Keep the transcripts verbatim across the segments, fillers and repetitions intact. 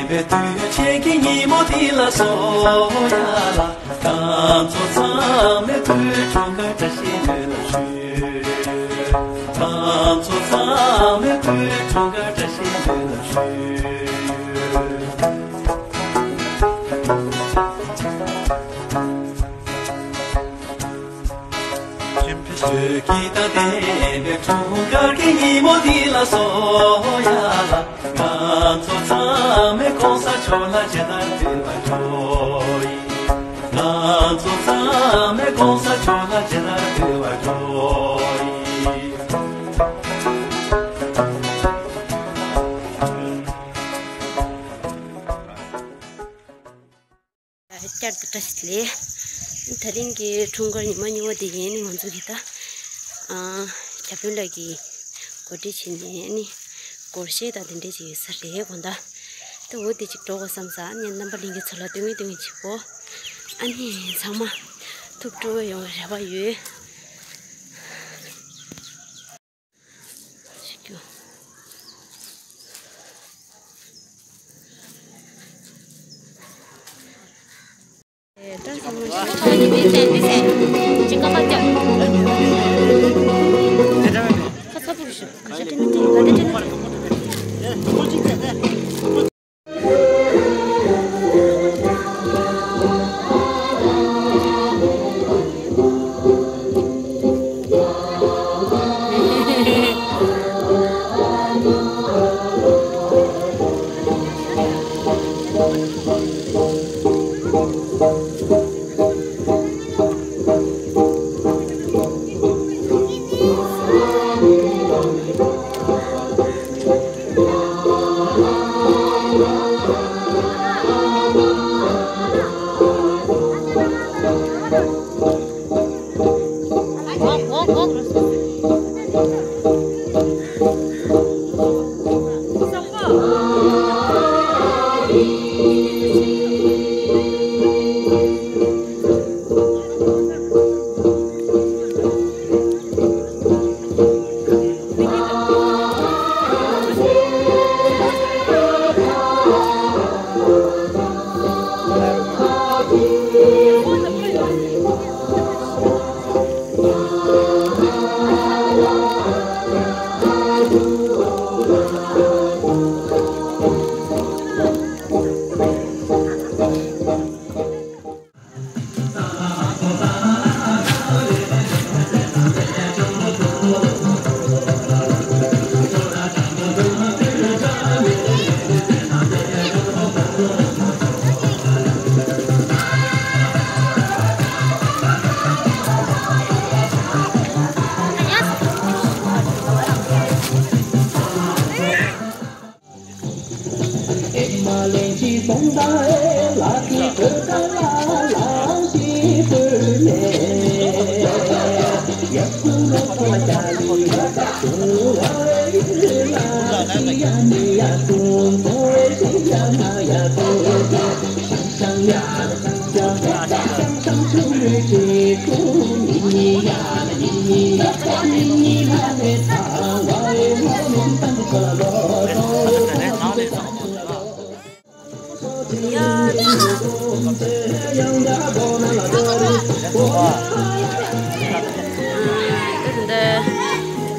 པའི་དུས་ཆེན་གྱི་ཉིན་མོ་འདི་ལ་གསོལ་ཡ་ལ། ང་ཚོ་ཚང་མས་བོད་འཁྲུངས་སྐར་བཀྲ་ཤིས་བདེ་ལེགས་ཞུ། ང་ཚོ་ཚང་མས་བོད་འཁྲུངས་སྐར་བཀྲ་ཤིས་བདེ་ལེགས་ཞུ། བོད་ཀྱི་ད་ལྟའི་བོད་འཁྲུངས་སྐར་གྱི་ཉིན་མོ་འདི་ལ་གསོལ་ཡ་ལ། ང་ཚོ་ཚང་མས་གོང་ས་མཆོག་ལ་ཇི་ལྟར་འབུལ་བར་འགྲོ་ཡི། ང་ཚོ་ཚང་མས་གོང་ས་མཆོག་ལ་ཇི་ལྟར་འབུལ་བར་འགྲོ་ཡི། བསྐྱར་དུ་བཀྲ་ཤིས་བདེ་ལེགས། དེ་རིང་གི་འཁྲུངས་སྐར་ཉི་མ་གཉིས་པ་དེ་ཡིན། ང་ཚོ་གི་ད་ཨ་ཁྱབ་སྤེལ་ལགས་ཀྱིས་གོ་སྒྲིག་བྱས་ནས་ནི་སྒོར་གཞས་དང་དེ་འདྲས་ཅིག་ཡོད་ས་རེད། དགོང་དག་ད་འོ་དེ་ཅིག་འགྲོ་དགོས་བསམ་ས། ཨ་ནི་རྣམ་པ་ལྷན་རྒྱས་ཚོ་ལ་སྟོན་གིན་སྟོན་གིན་བྱེད་དགོས། ཨ་ནི་ཚང་མ་ཐུགས་སྤྲོ་བོ་ཡོང་བའི་རེ་བ་ཡོད།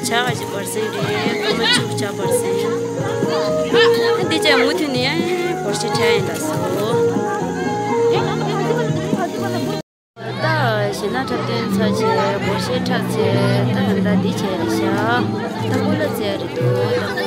ཇ་ག་ཅིག་བར་སེང་རེད། ཁོ་མ་ཆུ་ཇ་བར་སེང་། འདི་ཅག་མུ་མཐུད་ནས་ཡང་སྒོར་གཞས་འཁྲབ་ཡིན་ད་སོ། ད་གཞས་སྣ་འཁྲབ་སྟོན་ཚར་བྱས་སྒོར་གཞས་འཁྲབ་ཚེ་ད་ད་ལྟ་འདི་བྱས་ཤག་ད་སྐུ་ལ་བཙལ་རེད་འདུག་ད་